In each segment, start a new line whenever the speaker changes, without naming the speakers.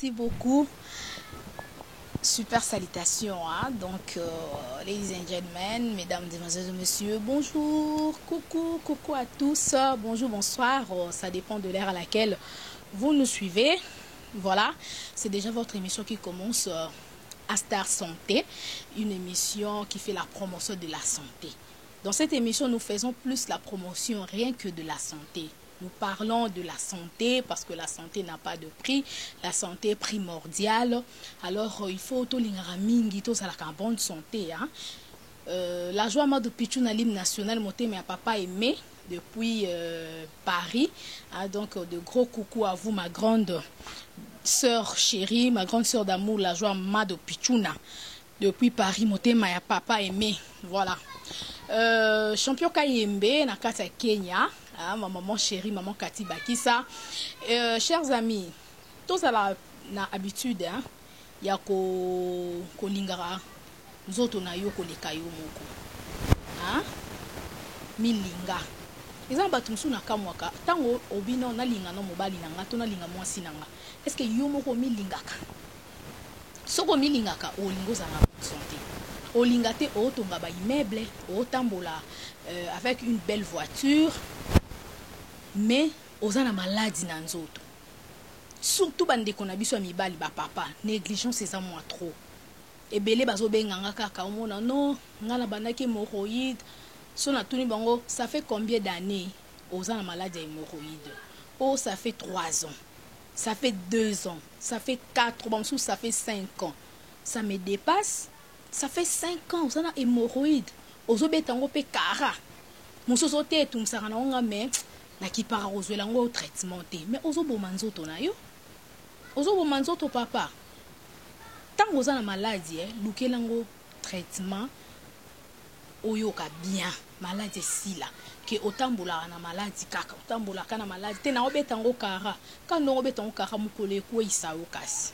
Merci beaucoup. Super salutation. Hein? Donc, ladies and gentlemen, mesdames, demoiselles et messieurs, bonjour, coucou, coucou à tous. Bonjour, bonsoir. Oh, ça dépend de l'heure à laquelle vous nous suivez. Voilà, c'est déjà votre émission qui commence à Star Santé, une émission qui fait la promotion de la santé. Dans cette émission, nous faisons plus la promotion rien que de la santé. Nous parlons de la santé parce que la santé n'a pas de prix. La santé est primordiale. Alors, il faut tolingaka mingi, tozalaka en bonne santé. Hein? La joie de Pichou na l'hymne national motema ya papa Aimé depuis Paris. Hein, donc, de gros coucou à vous, ma grande sœur chérie, ma grande sœur d'amour, la joie Mado Pichuna. Depuis Paris, motema ya papa Aimé. Voilà. Champion Kayembe, na kati ya Kenya. Ah, ma maman chérie, maman Kati Bakisa. Chers amis, tozala na habitude, hein, ya ko kolingaka nzoto na yo koleka yo moko. Hein? Milinga. Eza bato mosusu na kamwaka ntango obino nalinga no mobali na nga to nalinga mwasi na nga. Est-ce que yo moko omilingaka? Soki omilingaka, olinga ozala na bonne santé. Olinga te otonga ba immeuble, otambola avec une belle voiture, mais oza na maladie na nzoto. Surtout bandeko na biso ya mibali, ba papa, négligence eza mwa trop. Ebele bazobenganga kaka omona non, nga na bandaki hémorroïde. So natuni bango, ça fait combien d'années oza na maladie ya hémorroïde? Oh, ça fait 3 ans, ça fait 2 ans, ça fait 4 ans, mosusu ça fait 5 ans. Ça me dépasse. Ça fait 5 ans oza na hémorroïde, ozobeta yango mpe kara. Mosusu te, etungisaka na ngo, mais nakipaka kozwela yango traitement te. Mais ozoboma nzoto na yo, ozoboma nzoto, papa. Ntango oza na maladie, lukela yango traitement, oyoka bien, maladie esila. Ke otambolaka na maladie kaka, otambolaka na maladie te, na obeta yango kara ka ndongo, obeta yango kara, mokolo ekweyisa yo. Kasi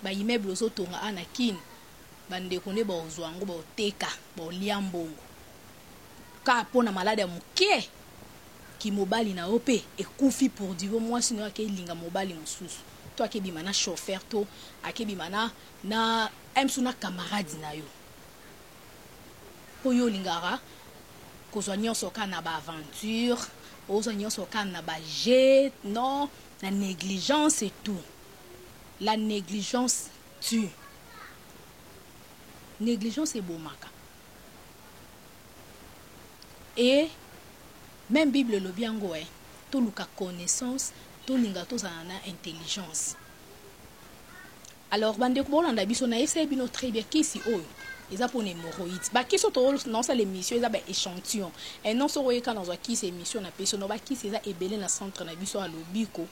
baimmeuble ozotonga a na Kini, bandeko nde baozwa yango, baoteka, baolia mbongo kaka mpo na maladie ya moke. Kimobali na yo mpe ekufi pour dire mwasi na yo akelinga mobali mosusu, to akebima na chauffeur, to akebima na msu na camarade na yo, mpo yo olingaka kozwa nyonso kaka na baaventure, ozwa nyonso kaka na baje, non, na négligence et tout. La négligence tue. Négligence ebomaka. Et même Bible elobi yango, toluka connaissance, tolinga tozala na intelligence. Alors bandeko bolanda biso, nayebisaki bino très bien, kisi oyo eza mpona hémorroïde. Bakisi oyo naosala émission eza baéchantillon e non. Soki oyeka nazwa kisi émission na peso no, bakisi eza ebele na centre na biso ya Lobiko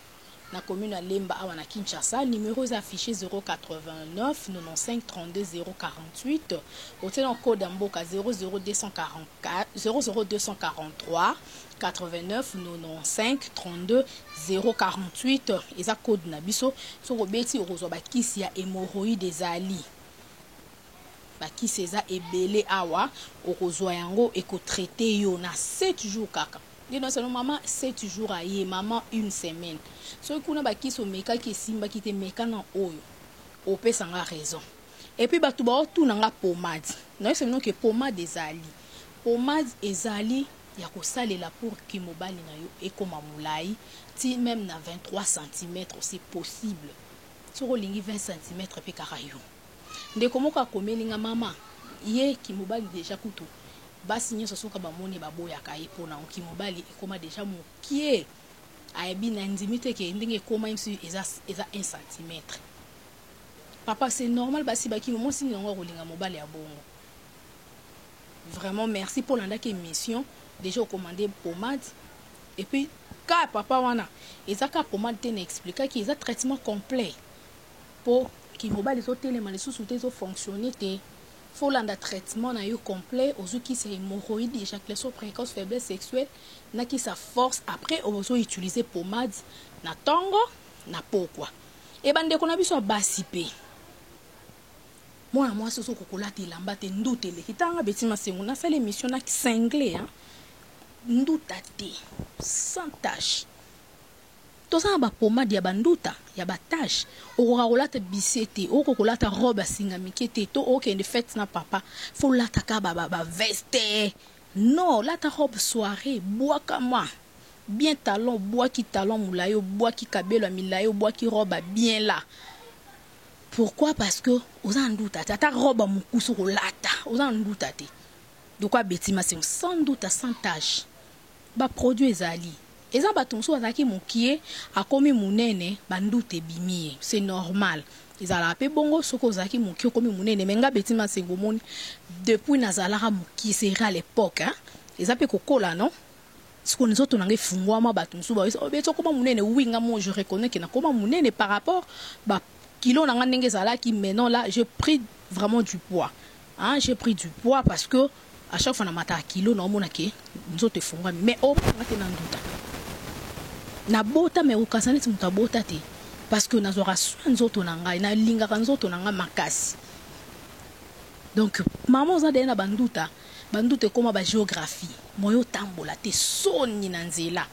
na commune ya Lemba awa na Kinshasa. Numéro eza affiché, 089 95 32 048. Otie na code ya mboka 00244, 00243 89 95 32 048 eza code na biso. Soki obeti, okozwa bakisi ya hémorroïde. Ezali bakisi eza ebele awa, okozwa yango, ekotraite yo na 7 jours kaka. Nde nyonso mama 7 jours aye, mama une semaine. Soki kuna bakisi omekaki esimbaki te, meka na oyo, opesanga raison. Et puis bato baotuna nga pomade. Nayebisa bino ke pomade ezali, pomade ezali ya kosalela pour que mobali na yo ekóma molai ti même na 23 cm, c'est possible. Soki olingi 20 cm mpe kaka yo. Ndeko moko akomeli nga, mama, ye kimobali déjà kutu basi nyonso soki bamoni baboyaka ye mpona kimobali ekóma déjà mokie. Ayebi na ndimi te ke ndenge ekóma ye mosusu eza 1 cm. Papa, c'est normal, basi bakimi. Mwasi nini yango akolinga mobali ya bongo? Vraiment merci mpo olandaki émission. Déjà ocommande pomade. Et puis ka papa wana eza ka pomade te, na expliquaki eza traitement complet mpo kimobali ezotelema lisusu te, ezofonctionne te. Faut olanda traitement na yo complet. Ozwi kisi ya hémorroïde, éjaculation précoce, faiblesse sexuelle, na kisi ya force. Après ozoutilize pomade na ntongo na pokwa. E bandeko na biso ya basi mpe, mwana mwasi ozokoka kolata elamba te, nduta eleki. Ntanga beti Masengo nasala émission na cingle, hein? Nduta te, sans tache. Toza na ba pomade ya ba nduta, ya ba tache. Okoka kolata bise te, okoka kolata robe ya singa mike te, to okende fete na papa, faut lata ka ba ba, ba veste. Non, lata robe soirée, bwaka mwa bien talon, obwaki talon molayi, obwaki kabelo ya milayi, obwaki robe ya bien là. Pourquoi? Parce que oza na nduta te, ata robe ya mokuse okolata, oza na nduta te. Lokola Betty Masengo, sans nduta, sans tache. Ba produits ezali. Eza batu mosusu azalaki mukie akomi munene ba nduta ebimi ye c'est normal ezalaka pe bongo soki ozalaki mukie okomi munene mais nga Betty Masengo omoni depuis nazalaka mukie c'est à l'epoque hein eza pe kokola non sikoyo nzoto na nga efungwama batu mosusu ba oh Betty okoma munene oui nga moko je reconnais que nakoma munene par rapport ba kilo na nga ndenge ezalaki mais non là j'ai pris vraiment du poids hein j'ai pris du poids parce que A chaque fois na mataka kilo na omona ke nzoto efongwami mais omona nga te na nduta. Na bota mais okanisa neti moto abota te parce que nazwaka soin nzoto na ngai, na lingaka nzoto na ngai makasi. Donc maman oza dejà na ba nduta, ba nduta ekoma ba geographie, moyen otambola te, soni na nzela.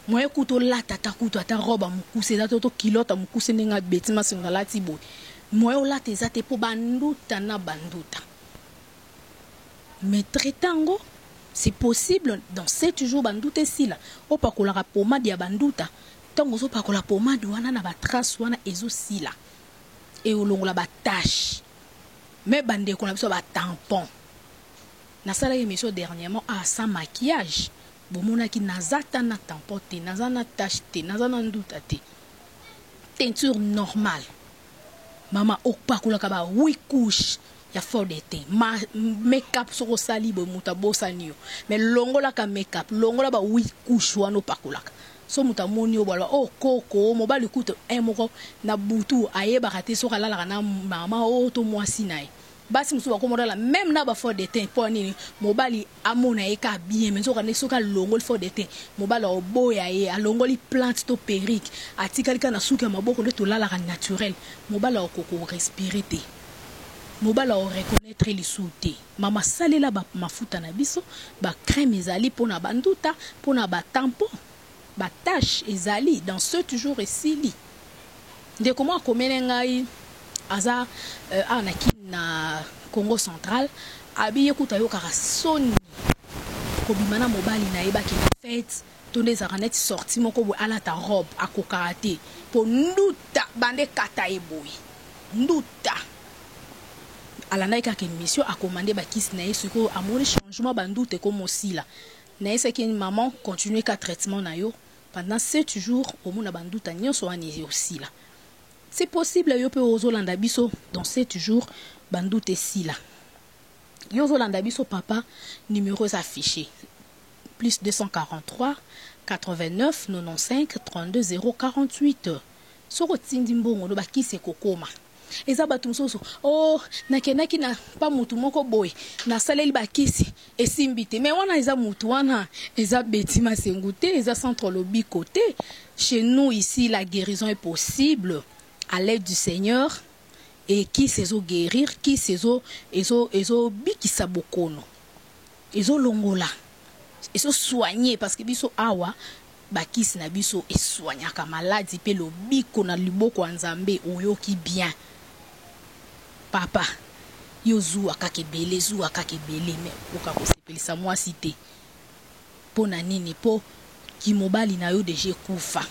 Moyen kutu olata ata kutu ata robe ya mokuse eza te to culotte ya mokuse ndenge Betty Masengo alati boye. Moyen olata eza te po ba nduta na ba nduta. Mais traite yango c'est possible dans 7 jours ba nduta esila opakolaka pomade ya ba nduta tango ozo pakola pomade wana na ba trace wana ezo sila et olongola ba tache mais ba ndeko na biso ba tampon nasalaki emission dernièrement ah sans maquillage bomonaki naza ata na tampon te naza na tache te naza na nduta te teinture normale Mama opakolaka ba huit couches ya fond de teint ma make up soki osali boye mutu abosani yo mais longolaka make up longola ba huit couches wana opakolaka soki mutu amoni yo baloba oh koko mobali kutu un moko na butu ayebaka te soki alalaka na mama oyo to mwasi na ye Basi mosusu bakoma kolala meme na ba fond de teint pona nini? Mobali amona ye kaka bien mais nzoka nde soki alongoli fond de teint mobali akoboya ye, alongoli plante to perruque atikali kaka na suki ya maboko nde tolalaka naturel mobali akokoka ko respirer te, mobali ako reconnaitre ye lisusu te. Mama salela ba mafuta na biso, ba crème ezali pona ba nduta, pona ba tampon, ba taches ezali dans ce toujours esili. Ndeko moko akomeli ngai aza awa na kin na Congo central abi ye kutu ayokaka soni kobima na mobali na ye bakende fete to nde ezalaka neti sortie moko boye alata robe akokaka te po nduta banda ekata ye boye nduta alandaki kaka emission akomande bakisi na ye sikoyo amoni changement ba nduta ekomi osila nayebisaki ye maman continue ka traitement na yo Pendant 7 jours omona ba nduta nionso wana esila. C'est possible yo pe ozolanda biso dans 7 jours ba nduta esila. Yo ozolanda biso papa numero eza affiche plus 243 89 95 32 048 soki otindi mbongo no bakisi ekokoma. Eza batu mosusu oh nakendaki na pa mutu moko boye nasaleli ba kisi esimbi te mais wana eza mutu wana eza Betty Masengu te eza centre lobiko te chez nous ici la guérison est possible à l'aide du Seigneur et kisi ezo guérir kisi ezo ezo ezo bikisa bokono ezo longola ezo soigner parce que biso awa Ba kisi na biso e soignaka maladi pe lobiko na liboko ya Nzambe oyoki bien papa yo zuwa kaka ebele zuwa kaka ebele mais okoka kosepelisa mwasi te pona nini po kimobali na yo dejà ekufa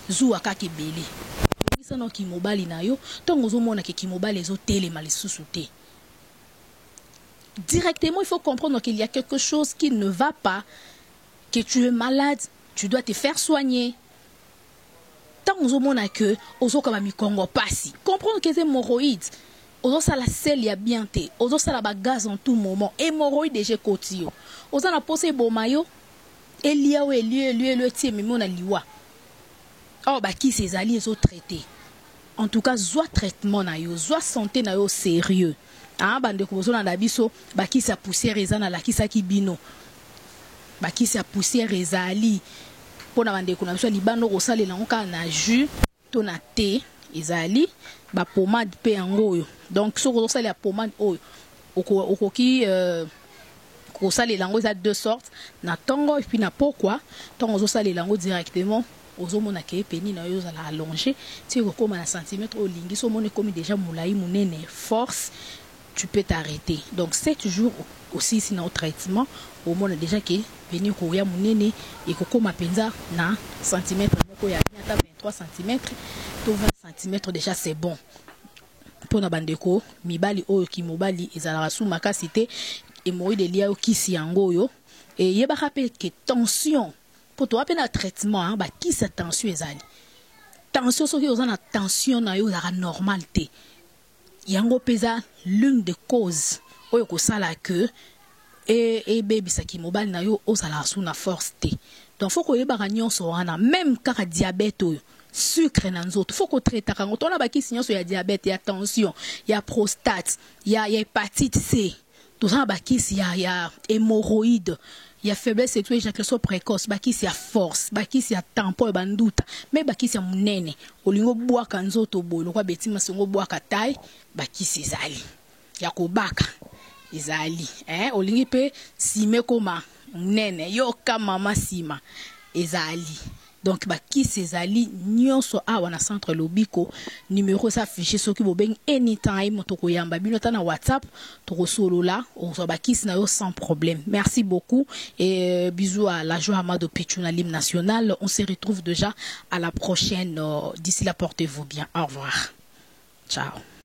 zuwa kaka ebele bongisa nao kimobali na yo tango ozomona ke kimobali ezo telema lisusu te directement il faut comprendre qu'il y a quelque chose qui ne va pas que tu es malade tu dois te faire soigner tango ozomona que ozoka ba mikongo pasi comprendre que eza hemorroïde ozosala sel ya bien te ozosala ba gaz en tout moment hemorroïde deja ekoti yo oza na posa eboma yo elia yo elie elie elie ti ememi yo na liwa awa bakisi ezali ezo traite en tout cas zwa traitement na yo zwa sante na yo sérieux ah bandeko bozolanda biso bakisi ya poussière eza nalakisaki bino Bakisi ya poussière ezali pona ba ndeko na biso ya libanda okosalela yango kaka na jus to na the ezali ba pomade pe yango oyo donc soki ozosalela pomade oyo okoki euh, kosalela yango eza deux sortes na tongo et puis na pokwa ntango ozosalela yango directement. Ozomona ke pénis na yo ozala allongé ti ekokóma na centimètre oyo olingi. So omoni ekomi déjà molai, monene, force, tu peux t'arrêter. Donc 7 jours osilisi na yo traitement, omona déjà ke pénis ekoya monene, ekokóma mpenza na centimètre moko ya bien, ata 23 centimètre to 20 centimètre, déjà c'est bon. Mpona bandeko mibali oyo kimobali ezalaka su makasi te, hémorroïde elia yo, kisi yango oyo. Eyebaka mpe ke tension, mpo toza mpe na traitement, bakisi ya tension ezali. Tension, soki oza na tension na yo ezalaka normal te, yango mpe eza l'une des causes oyo kosala ke ebebisaki mobali na yo, ozalaka su na force te. Donc faut koyebaka nyonso wana. Même kaka diabète oyo, sucre na nzoto, faut kotraitaka yango. Tona bakisi nyonso ya diabète, ya tension, ya prostate, ya hépatite C. Toza na bakisi ya hémorroïde, ya faiblesse sexuelle, éjaculation précoce, bakisi ya force, bakisi ya tampon ya banduta, me bakisi ya monene. Olingi obwaka nzoto boye lokwa beti masongo, obwaka taille, bakisi ezali. Ya kobaka ezali, eh? Olingi mpe nsima ekoma monene, yoka mama, nsima ezali. Donc bakisi ezali nyonso awa na Centre Lobiko. Numéro eza affiché. Soki bobengi anytime, tokoyamba bino. Ata na WhatsApp, tokosolola, okozwa bakisi na yo sans problème. Merci beaucoup et bisous à la joie Amado Pichu na l'hymne national. On se retrouve déjà à la prochaine. D'ici là, portez-vous bien. Au revoir, ciao.